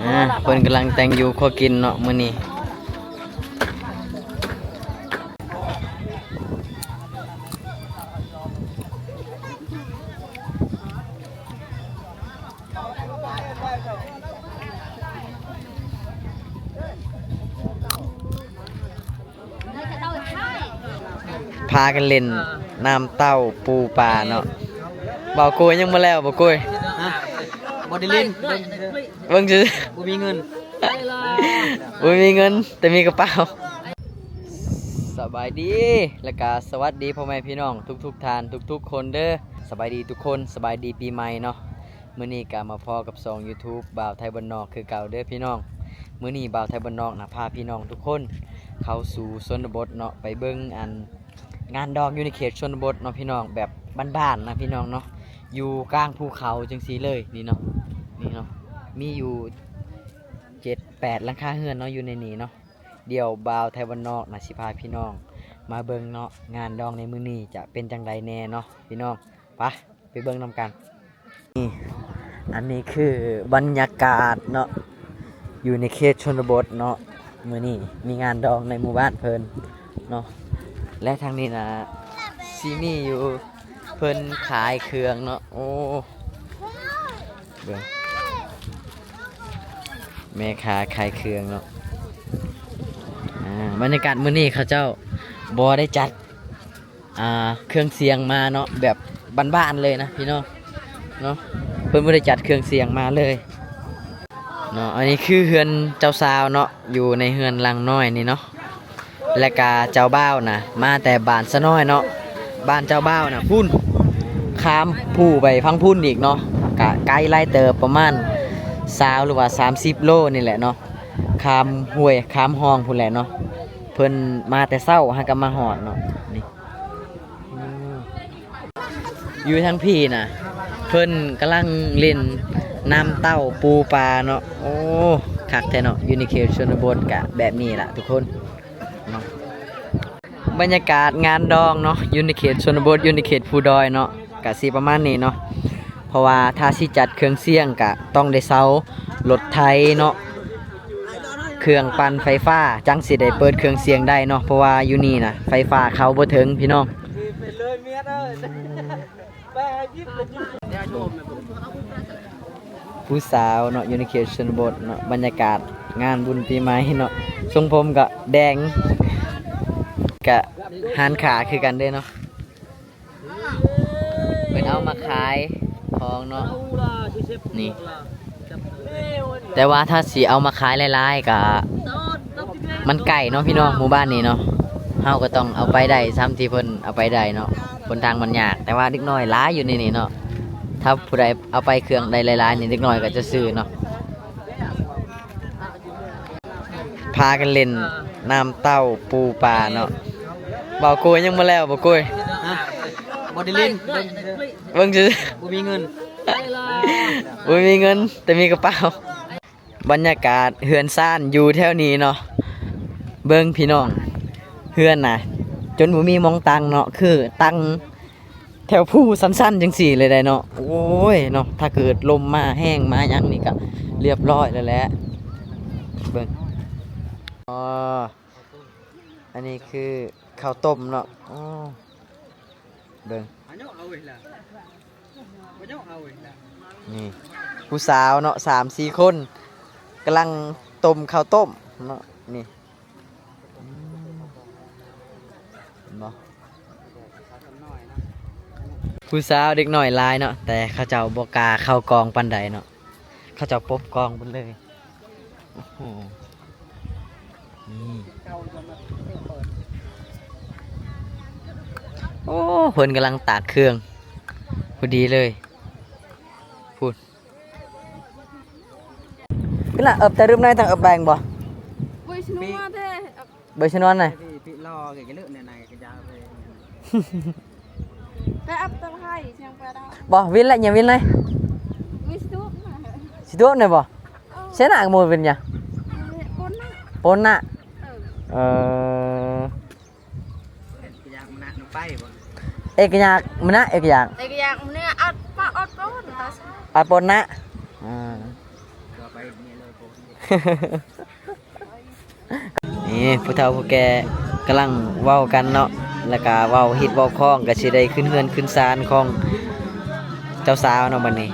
ອ່າ ເພິ່ນກຳລັງແຕ່ງຢູ່ຄົວກິນເນາະມື້ນີ້. ພາກັນຫຼິ້ນນ້ຳເຕົ້າປູປາເນາະ. ບ່າວໂກຍຍັງບໍ່ແລ້ວ ບ່າວໂກຍ. ຮະ? ບໍ່ໄດ້ຫຼິ້ນ ເບິ່ງ ເບິ່ງຊື່ໆ. ບໍ່ມີເງິນ ບໍ່ມີເງິນ ແຕ່ມີກະເປົາ. ສະບາຍດີ ແລະກະສະຫວັດດີພໍ່ແມ່ພີ່ນ້ອງທຸກໆທ່ານທຸກໆຄົນເດີ. ສະບາຍດີທຸກຄົນ ສະບາຍດີປີໃໝ່ເນາະ. ມື້ນີ້ກະມາພໍ້ກັບຊ່ອງຢູທູບບ່າວໄທບ້ານນອກຄືເກົ່າເດີພີ່ນ້ອງ. ມື້ນີ້ບ່າວໄທບ້ານນອກນະ ພາພີ່ນ້ອງທຸກຄົນເຂົ້າສູ່ຊົນນະບົດເນາະ ໄປເບິ່ງອັນງານດອງຢູ່ໃນເຂດຊົນນະບົດເນາະພີ່ນ້ອງ ແບບບ້ານໆນະພີ່ນ້ອງເນາະ ຢູ່ກາງພູເຂົາຈັ່ງຊີ້ເລີຍນີ້ເນາະ. ນີ້ເນາະ ມີຢູ່ເຈັດແປດຫຼັງຄາເຮືອນເນາະ ຢູ່ໃນນີ້ເນາະ. ດຽວບ່າວໄທບ້ານນອກນະ ຊິພາພີ່ນ້ອງມາເບິ່ງເນາະ ງານດອງໃນມື້ນີ້ຈະເປັນຈັ່ງໃດແດ່ເນາະພີ່ນ້ອງ. ໄປ ໄປເບິ່ງນຳກັນ. ນີ້ ອັນນີ້ຄືບັນຍາກາດເນາະ ຢູ່ໃນເຂດຊົນນະບົດເນາະ. ມື້ນີ້ມີງານດອງໃນໝູ່ບ້ານເພິ່ນເນາະ ແລະທາງນີ້ນະ ຊິມີຢູ່ ເພິ່ນຂາຍເຄື່ອງເນາະ. ໂອ້ ເບິ່ງ ແມ່ຄ້າຂາຍເຄື່ອງເນາະ. ອ່າ ບັນຍາກາດມື້ນີ້ເຂົາເຈົ້າບໍ່ໄດ້ຈັດ ອ່າ ເຄື່ອງສຽງມາເນາະ ແບບບ້ານໆເລີຍນະພີ່ນ້ອງເນາະ. ເພິ່ນບໍ່ໄດ້ຈັດເຄື່ອງສຽງມາເລີຍເນາະ. ອັນນີ້ຄືເຮືອນເຈົ້າສາວເນາະ ຢູ່ໃນເຮືອນຫຼັງນ້ອຍນີ້ເນາະ. ແລະກະເຈົ້າບ່າວນະ ມາແຕ່ບ້ານສະນ້ອຍເນາະ. ບ້ານເຈົ້າບ່າວນະພຸ້ນ ຂ້າມພູໄປຝັ່ງພຸ້ນອີກເນາະ ກະໄກຫຼາຍເຕີບ ປະມານຊາວ ຫຼືວ່າສາມສິບໂລນີ້ແຫຼະເນາະ. ຂ້າມຫ້ວຍ ຂ້າມຮ່ອງພຸ້ນແຫຼະເນາະ. ເພິ່ນມາແຕ່ເຊົ້າຫາກະມາຮອດເນາະ. ນີ້ ຢູ່ທາງພີ້ນະ ເພິ່ນກຳລັງຫຼິ້ນນ້ຳເຕົ້າປູປາເນາະ. ໂອ້ ຄັກແທ້ເນາະ ຢູ່ໃນເຂດຊົນນະບົດກະແບບນີ້ລະທຸກຄົນເນາະ. ບັນຍາກາດງານດອງເນາະ ຢູ່ໃນເຂດຊົນນະບົດ ຢູ່ໃນເຂດພູດອຍເນາະ ກະຊິປະມານນີ້ເນາະ. ເພາະວ່າຖ້າຊິຈັດເຄື່ອງສຽງກະຕ້ອງໄດ້ເຊົ່າລົດໄຖເນາະ ເຄື່ອງປັ່ນໄຟຟ້າ ຈັ່ງຊິໄດ້ເປີດເຄື່ອງສຽງໄດ້ເນາະ. ເພາະວ່າຢູ່ນີ້ນະ ໄຟຟ້າເຂົ້າບໍ່ເຖິງພີ່ນ້ອງ. ຜູ້ສາວເນາະ ຢູ່ໃນເຂດຊົນນະບົດເນາະ. ບັນຍາກາດງານບຸນປີໃໝ່ເນາະ ຊົງຜົມກະແດງ ກະຮ້ານຄ້າຄືກັນເດ້ເນາະ. ເພິ່ນເອົາມາຂາຍຂອງເນາະ ນີ້. ແຕ່ວ່າຖ້າຊິເອົາມາຂາຍຫຼາຍໆກະມັນໃກ້ເນາະພີ່ນ້ອງ ໝູ່ບ້ານນີ້ເນາະ. ເຮົາກະຕ້ອງເອົາໄປໄດ້ຊ່ຳທີ່ເພິ່ນເອົາໄປໄດ້ເນາະ ຫົນທາງມັນຍາກ. ແຕ່ວ່າເດັກນ້ອຍຫຼາຍຢູ່ໃນນີ້ເນາະ. ຖ້າຜູ້ໃດເອົາໄປເຄື່ອງໄດ້ຫຼາຍໆນີ້ ເດັກນ້ອຍກະຈະຊື້ເນາະ. ພາກັນຫຼິ້ນນ້ຳເຕົ້າປູປາເນາະ. ບ່າວໂກຍຍັງບໍ່ແລ້ວ ບ່າວໂກຍ. ຮະ? ບໍ່ໄດ້ຫຼິ້ນ ເບິ່ງ ເບິ່ງຊື່ໆ. ບໍ່ມີເງິນ ບໍ່ມີເງິນ ແຕ່ມີກະເປົາ. ບັນຍາກາດເຮືອນຊານຢູ່ແຖວນີ້ເນາະ. ເບິ່ງພີ່ນ້ອງ ເຮືອນນະ ຈົນບໍ່ມີໝ່ອງຕັ້ງເນາະ ຄືຕັ້ງ ແຖວພູຊັນໆຈັ່ງຊີ້ເລີຍໄດ໋ເນາະ. ໂອ້ຍເນາະ ຖ້າເກີດລົມມາແຮງມາຫຍັງນີ້ກະລຽບຮ້ອຍແລ້ວແຫຼະ. ເບິ່ງ ອໍ ອັນນີ້ຄືເຂົ້າຕົ້ມເນາະ. ອໍ ເບິ່ງ ນີ້ ຜູ້ສາວເນາະ ສາມສີ່ຄົນ ກຳລັງຕົ້ມເຂົ້າຕົ້ມເນາະ ນີ້. ອືມ ເຫັນບໍ່? ຜູ້ສາວເດັກນ້ອຍຫຼາຍເນາະ ແຕ່ເຂົາເຈົ້າບໍ່ກ້າເຂົ້າກ້ອງປານໃດເນາະ ເຂົາເຈົ້າປົບກ້ອງເບິດເລີຍ. ໂອ້ໂຫ ນີ້ ໂອ້ ເພິ່ນກຳລັງຕາກເຄື່ອງພໍດີເລີຍ ພຸ້ນ. ເວລາເອິບແຕ່ລຶບໃນຕ້ອງເອິບແບງບໍ່? ເວີຍຊະນວນແທ້ ເວີຍຊະນວນນະ ບໍ່ ວິນລະ ຫຍັງວິນນະ ຊິຕົວະນະບໍ່? ເຊນະກະໝູເປັນຫຍັງ? ປົນນະ ປົນນະ ເອີ ເອີ. ເອກະຍາກມະນະ ເອກະຍາກມະນະ ເອກະຍາກ ເອກະຍາກມະນະ ອັດປະ ອັດປະ ອັດປະນະ ອ່າ ຕໍ່ໄປນີ້ເລີຍ ໂກ ນີ້ຜູ້ເຖົ້າຜູ້ແກ່ກຳລັງເວົ້າກັນເນາະ ແລ້ວກະເວົ້າຮີດເວົ້າຄອງ ກະຊິໄດ້ຂຶ້ນເຮືອນຂຶ້ນຊານຂອງເຈົ້າສາວເນາະບັດນີ້.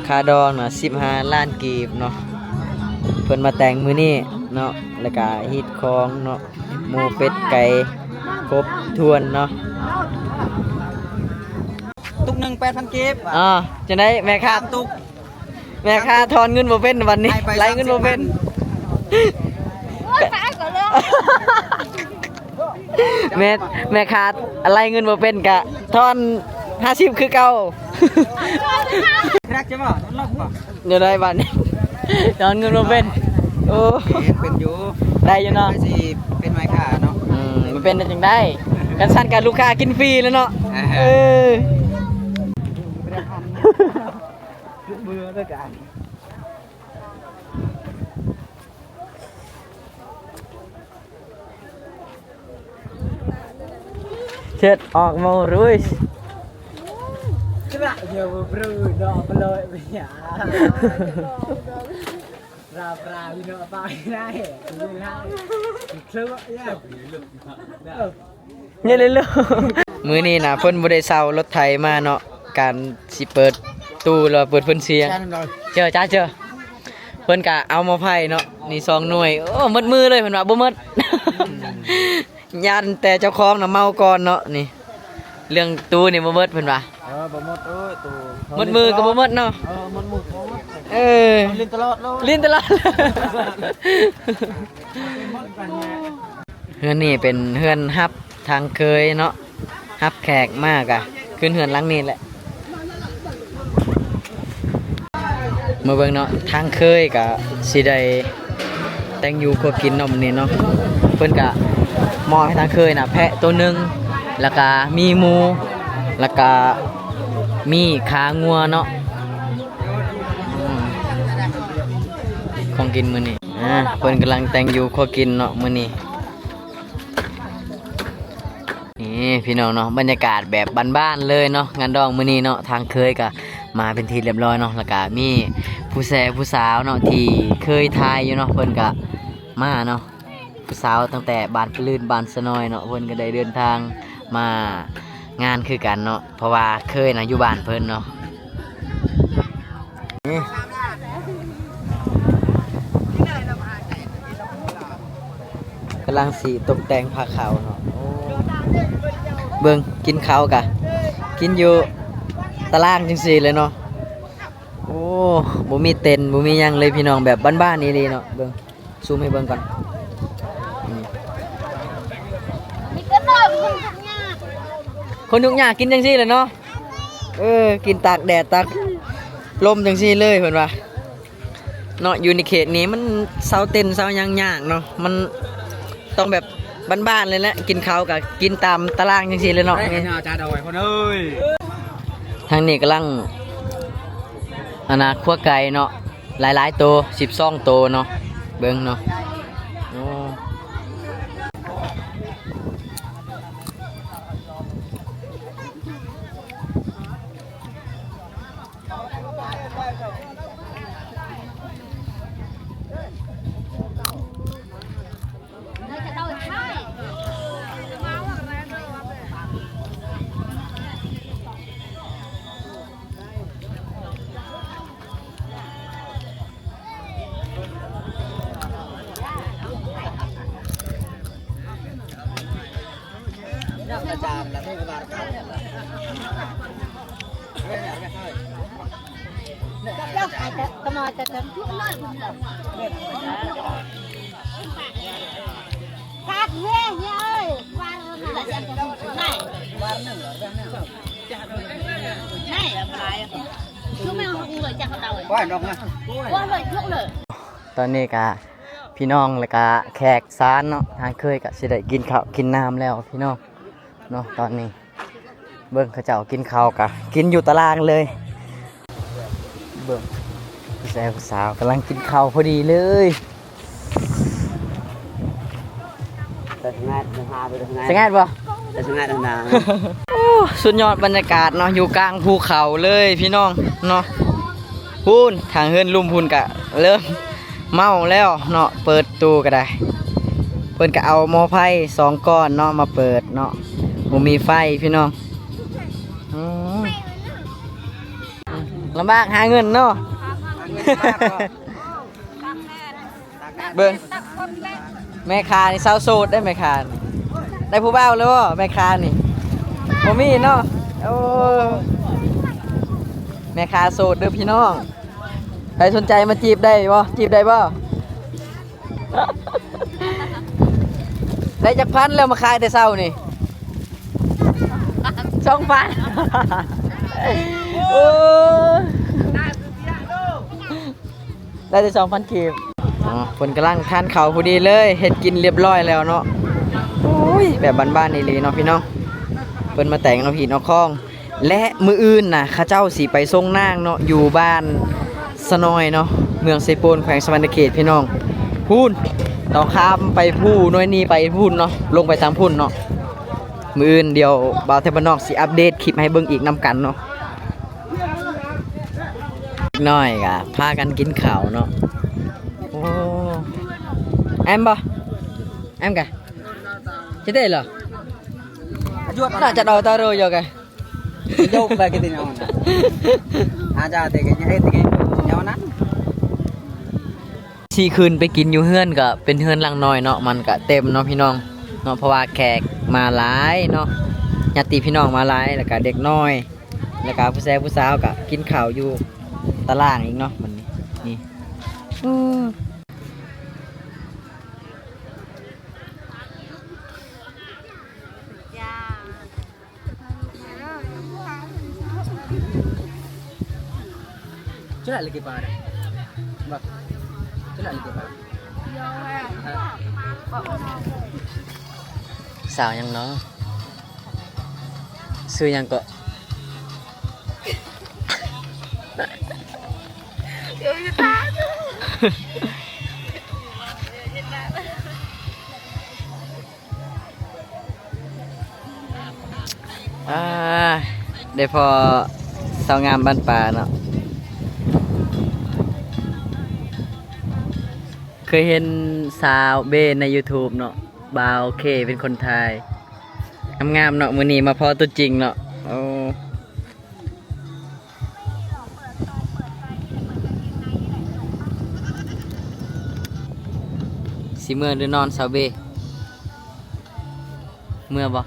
ຄ່າດອງນະສິບຫ້າລ້ານກີບເນາະ ເພິ່ນມາແຕ່ງມື້ນີ້ເນາະ ແລ້ວກະຮີດຄອງເນາະ ໝູເປັດໄກ່ຄົບຖ້ວນເນາະ. ຕຸກໜຶ່ງແປດພັນກີບ. ອໍ ຈັ່ງໃດແມ່ຄ້າ? ຕຸກ ແມ່ຄ້າທອນເງິນບໍ່ເປັນບັດນີ້ ໄລ່ເງິນບໍ່ເປັນ. ໂອ້ຍ ຕາຍກ່ອນເລີຍ. ແມ່ ແມ່ຄ້າໄລ່ເງິນບໍ່ເປັນກະທອນຫ້າສິບຄືເກົ່າ. ຄັກຈະບໍ່? ລອບບໍ່? ແນວໃດບັດນີ້? ທອນເງິນບໍ່ເປັນ. ໂອ້ ເຮັດເປັນຢູ່ ໄດ້ຢູ່ເນາະ ໄດ້ຊິເປັນແມ່ຄ້າເນາະ. ອືມ ມັນເປັນໄດ້ຈັ່ງໃດ? ຄັນຊັ້ນກະລູກຄ້າກິນຟຣີແລ້ວເນາະ. ເອີ ເອີ. ເຈັດອອກມາລຸຍ. ມື້ນີ້ນະ ເພິ່ນບໍ່ໄດ້ເຊົ່າລົດໄຖມາເນາະ ການຊິເປີດຕູ້ ຫຼືວ່າເປີດເພິ່ນສຽງ. ເຈີ ຈ້າ ເຈີ ເພິ່ນກະເອົາມາໃຜເນາະ ນີ້ສອງໜ່ວຍ. ໂອ້ ໝົດມືເລີຍ ເພິ່ນວ່າບໍ່ໝົດ ຢ້ານແຕ່ເຈົ້າຂອງນະເມົາກ່ອນເນາະ. ນີ້ເລື່ອງຕູ້ນີ້ບໍ່ໝົດ ເພິ່ນວ່າ. ເອີ ບໍ່ໝົດ. ໂອ້ຍ ຕູ້ ໝົດມືກະບໍ່ໝົດເນາະ. ເອີ ໝົດມືກະບໍ່ໝົດ. ເອີ ຫຼິ້ນຕະຫຼອດເລີຍ ຫຼິ້ນຕະຫຼອດ. ເຮືອນນີ້ເປັນເຮືອນຮັບທາງເຄີຍເນາະ ຮັບແຂກມາກະຂຶ້ນເຮືອນຫຼັງນີ້ແຫຼະ. ມາເບິ່ງເນາະ ທາງເຄີຍກະຊິໄດ້ແຕ່ງຢູ່ຄົວກິນເນາະມື້ນີ້ເນາະ. ເພິ່ນກະມອບໃຫ້ທາງເຄີຍນະແພະໂຕໜຶ່ງ ແລ້ວກະມີໝູ ແລ້ວກະມີຂາງົວເນາະ. ອືມ ຂອງກິນມື້ນີ້ ອ່າ ເພິ່ນກຳລັງແຕ່ງຢູ່ຄົວກິນເນາະມື້ນີ້. ນີ້ພີ່ນ້ອງເນາະ ບັນຍາກາດແບບບ້ານໆເລີຍເນາະ ງານດອງມື້ນີ້ເນາະ. ທາງເຄີຍກະມາເປັນທີ່ຮຽບຮ້ອຍເນາະ ແລ້ວກະມີຜູ້ແຊຜູ້ສາວເນາະ ທີ່ເຄີຍຖ່າຍຢູ່ເນາະ ເພິ່ນກະມາເນາະ. ຜູ້ສາວຕັ້ງແຕ່ບ້ານປະລື່ນ ບ້ານສະນ້ອຍເນາະ ເພິ່ນກະໄດ້ເດີນທາງມາງານຄືກັນເນາະ ເພາະວ່າເຄີຍນະຢູ່ບ້ານເພິ່ນເນາະ. ນີ້ ກຳລັງຊິຕົກແຕ່ງພາເຂົ້າເນາະ. ໂອ້ ເບິ່ງ ກິນເຂົ້າກະກິນຢູ່ຕາລາງຈັ່ງຊີ້ເລີຍເນາະ. ໂອ້ ບໍ່ມີເຕັນ ບໍ່ມີຫຍັງເລີຍພີ່ນ້ອງ ແບບບ້ານໆອີ່ຫຼີເນາະ. ເບິ່ງ ຊູມໃຫ້ເບິ່ງກ່ອນ. ອືມ ມີແຕ່ຄົນທຸກຍາກ ຄົນທຸກຍາກກິນຈັ່ງຊີ້ແຫຼະເນາະ. ເອີ ກິນຕາກແດດຕາກລົມຈັ່ງຊີ້ເລີຍເພິ່ນວ່າເນາະ. ຢູ່ໃນເຂດນີ້ມັນເຊົາເຕັນເຊົາຫຍັງຍາກເນາະ ມັນຕ້ອງແບບບ້ານໆເລີຍແຫຼະ ກິນເຂົ້າກະກິນຕາມຕາລາງຈັ່ງຊີ້ເລີຍເນາະ. ທາງນີ້ກຳລັງ ອັນນ່າ ຂົ້ວໄກ່ເນາະ ຫຼາຍໆໂຕ ສິບສອງໂຕເນາະ ເບິ່ງເນາະ. ໂອ້ ຕອນນີ້ກະພີ່ນ້ອງ ແລ້ວກະແຂກຊານເນາະ ທາງເຄີຍກະຊິໄດ້ກິນເຂົ້າກິນນ້ຳແລ້ວພີ່ນ້ອງເນາະ ຕອນນີ້. ເບິ່ງເຂົາເຈົ້າກິນເຂົ້າກະກິນຢູ່ຕາລາງເລີຍ. ເບິ່ງຜູ້ຊາຍຜູ້ສາວກຳລັງກິນເຂົ້າພໍດີເລີຍ. ສະຫງັດບໍ່? ໂອ້ ສຸດຍອດບັນຍາກາດເນາະ ຢູ່ກາງພູເຂົາເລີຍພີ່ນ້ອງເນາະ. ພຸ້ນ ທາງເຮືອນລຸ່ມພຸ້ນກະເລີ່ມເມົາແລ້ວເນາະ ເປີດຕູ້ກະໄດ້ ເພິ່ນກະເອົາໝໍ້ໄຟສອງກ້ອນເນາະ ມາເປີດເນາະ ບໍ່ມີໄຟພີ່ນ້ອງ. ອືມ ລຳບາກຫາເງິນເນາະ ເບິ່ງ ແມ່ຄ້ານີ້ສາວໂສດເດ້ ແມ່ຄ້ານີ້ ໄດ້ຜູ້ບ່າວແລ້ວບໍ່ ແມ່ຄ້ານີ້? ບໍ່ມີເນາະ. ໂອ້ ແມ່ຄ້າໂສດເດີ້ພີ່ນ້ອງ ໃຜສົນໃຈມາຈີບໄດ້ບໍ່ ຈີບໄດ້ບໍ່? ໄດ້ຈັກພັນແລ້ວມາຂາຍແຕ່ເຊົ້ານີ້? ສອງພັນ ໂອ້ຍ ໄດ້ແຕ່ສອງພັນກີບ. ອໍ ເພິ່ນກຳລັງທານເຂົ້າພໍດີເລີຍ ເຮັດກິນລຽບລ້ອຍແລ້ວເນາະ. ໂອ້ຍ ແບບບ້ານໆອີ່ຫຼີເນາະພີ່ນ້ອງ ເພິ່ນມາແຕ່ງເອົາຫີນເອົາຄອງ ແລະ ມື້ອື່ນນະ ເຂົາເຈົ້າຊິໄປສົ່ງນາງເນາະ ຢູ່ບ້ານສະໜ້ອຍເນາະ ເມືອງເຊໂປນ ແຂວງສະຫວັນນະເຂດພີ່ນ້ອງ. ພຸ້ນ ຕ້ອງຂ້າມໄປພູນ້ອຍນີ້ໄປພຸ້ນເນາະ ລົງໄປທາງພຸ້ນເນາະ. ມື້ອື່ນດຽວບ່າວໄທບ້ານນອກຊິອັບເດດຄລິບໃຫ້ເບິ່ງອີກນຳກັນເນາະ. ເດັກນ້ອຍກະພາກັນກິນເຂົ້າເນາະ. ໂອ້ ແອມບໍ່ ແອມກະ ຈະໄດ້ເຫຼືອ Ajuat. Nak cak dah taruh yo ke. Jauh bagi tanya mana. Aja tege nyai tege nyawa na. ຊິຂຶ້ນໄປກິນຢູ່ເຮືອນກະເປັນເຮືອນຫຼັງນ້ອຍເນາະ ມັນກະເຕັມເນາະພີ່ນ້ອງເນາະ ເພາະວ່າແຂກມາຫຼາຍເນາະ ຍາດຕິພີ່ນ້ອງມາຫຼາຍ ແລ້ວກະເດັກນ້ອຍ ແລ້ວກະຜູ້ແຊຜູ້ສາວກະກິນເຂົ້າຢູ່ຕາລ່າງອີກເນາະ. ມັນນີ້ ນີ້ Celak lagi pa. Bah. Celak lagi pa. ສາວຫຍັງເນາະ? ຊື່ຫຍັງເກາະ? ອ່າ ໄດ້ພໍ້ສາວງາມບ້ານປ່າເນາະ. ເຄີຍເຫັນສາວເບໃນ YouTube ເນາະ ບ່າວເຄເປັນຄົນຖ່າຍ ງາມໆເນາະ. ມື້ນີ້ມາພໍ້ຕົວຈິງເນາະ. ໂອ້ ຊິເມືອຫຼືນອນສາວເບ? ເມືອບໍ່?